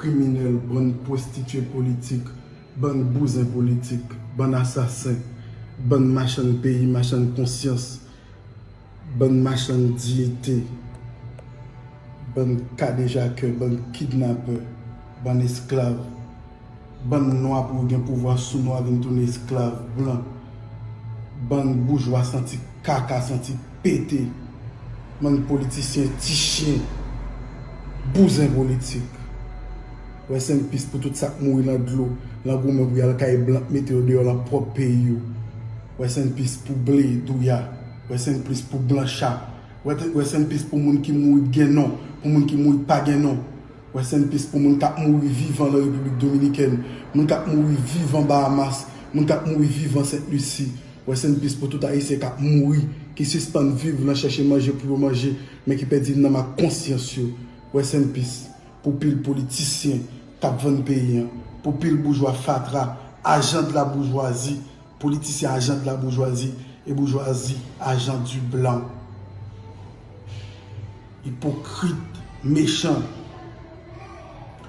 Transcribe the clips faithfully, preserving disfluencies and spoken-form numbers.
kriminèl, bann pwostitye politik, bann bouzen politik, bann asasen, bann machann peyi, machann konsyans, bann machann diyite, bann kadejakè, bann kidnapè, bann esklav, bann nwa pou yo gen pouvwa sou nwa vin tounen esklav blan, bann boujwa santi kaka, santi pete, bann politisyen ti chen, bouzen politik. Rest in peace pou tout sa k mouri nan dlo, nan goumen pou y al kay blan k mete yo deyò nan pwòp peyi yo. Rest in peace pou ble, douya. Rest in peace pou blancha. Rest in peace pou moun ki mouri k gen non, pou moun ki mouri k pa gen non. Rest in peace pou moun k ap mouri vivan nan Repiblik Dominikèn, moun k ap mouri vivan Bahamas, moun k ap mouri vivan Sent Lisi. Rest in peace pou tout Ayisyen k ap mouri, ki sispann viv nan chèche manje pou yo manje, men ki pèdi nanm ak konsyans yo. Rest in peace pou pil politisyen k ap vann peyi an, pou pil boujwa fatra, ajan de la boujwazi, politisyen ajan de la boujwazi, e boujwazi ajan di blan. Ipokrit, mechan.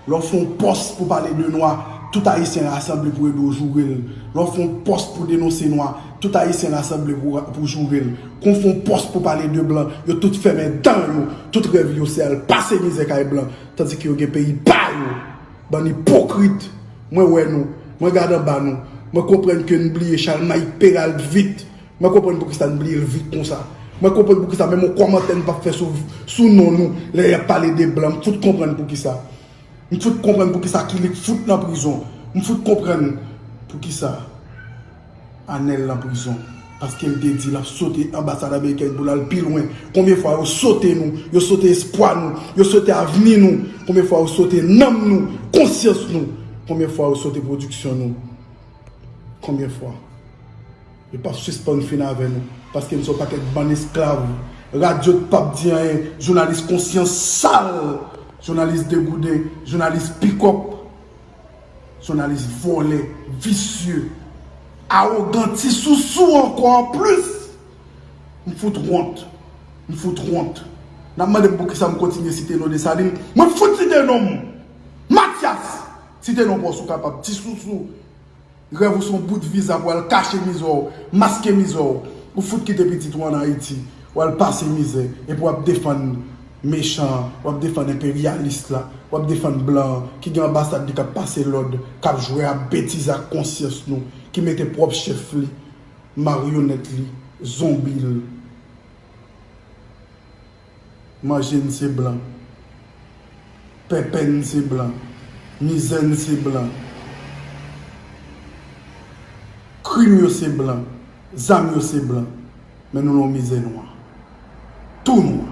Lè w fè yon pòs pou pale de nwa, tout Ayisyen rasanble pou ede w joure l. Lè w fè yon pòs pou denonse nwa, tout Ayisyen rasanble pou, pou joure l. Kon w fè yon pòs pou pale de blan, yo tout fèmen dan yo, tout rèv yo se al pase mizè kay blan, tandiske yo gen peyi pa yo. Bann ipokrit, mwen wè nou, mwen gade anba nou, mwen konprann ke n bliye Chalmay Peralt vit. Mwen konprann poukisa n bliye l vit konsa. Mwen konprann poukisa menm yon kòmantè n p ap fè sou, sou non nou lè y ap pale de blan. M fout konprann poukisa. M fout konprann poukisa Kilik fout nan prizon. M fout konprann poukisa Anèl nan prizon. Paske l te di l ap sote anbasad amerikèn pou l al pi lwen. Konbyen fwa yo sote nou, yo sote espwa nou, yo sote avni nou. Konbyen fwa yo sote nanm nou, konsyans nou. Konbyen fwa yo sote pwodiksyon nou. Konbyen fwa? Yo p ap sispann fin avè nou, paske n se yon pakèt bann esklav. Radyo p ap di anyen, jounalis konsyans sal, jounalis degouden, jounalis pikòp, jounalis vòlè, visye, awogan, ti sousou ankò anplis. M fout wont. M fout wont. N ap mande m poukisa m kontinye site non Desalin. Mwen fout site non m. Matyas! Site non pa w si w kapab. Ti sousou. Rèv ou se yon bout viza pou al kache mizè w, maske mizè w. Ou fout kite pitit ou ann Ayiti, w al pase mizè, epi w ap defann mechan an, w ap defann enperyalis la, w ap defann blan an, ki gen anbasad li k ap pase lòd, k ap jwe ak betiz ak konsyans nou, ki mete pwòp chèf li, maryonèt li, zonbi l. Manje n se blan. Pèpè n se blan. Mizè n se blan. Krim yo se blan. Zam yo se blan. Men nou nan yon mizè nwa. Tou nwa.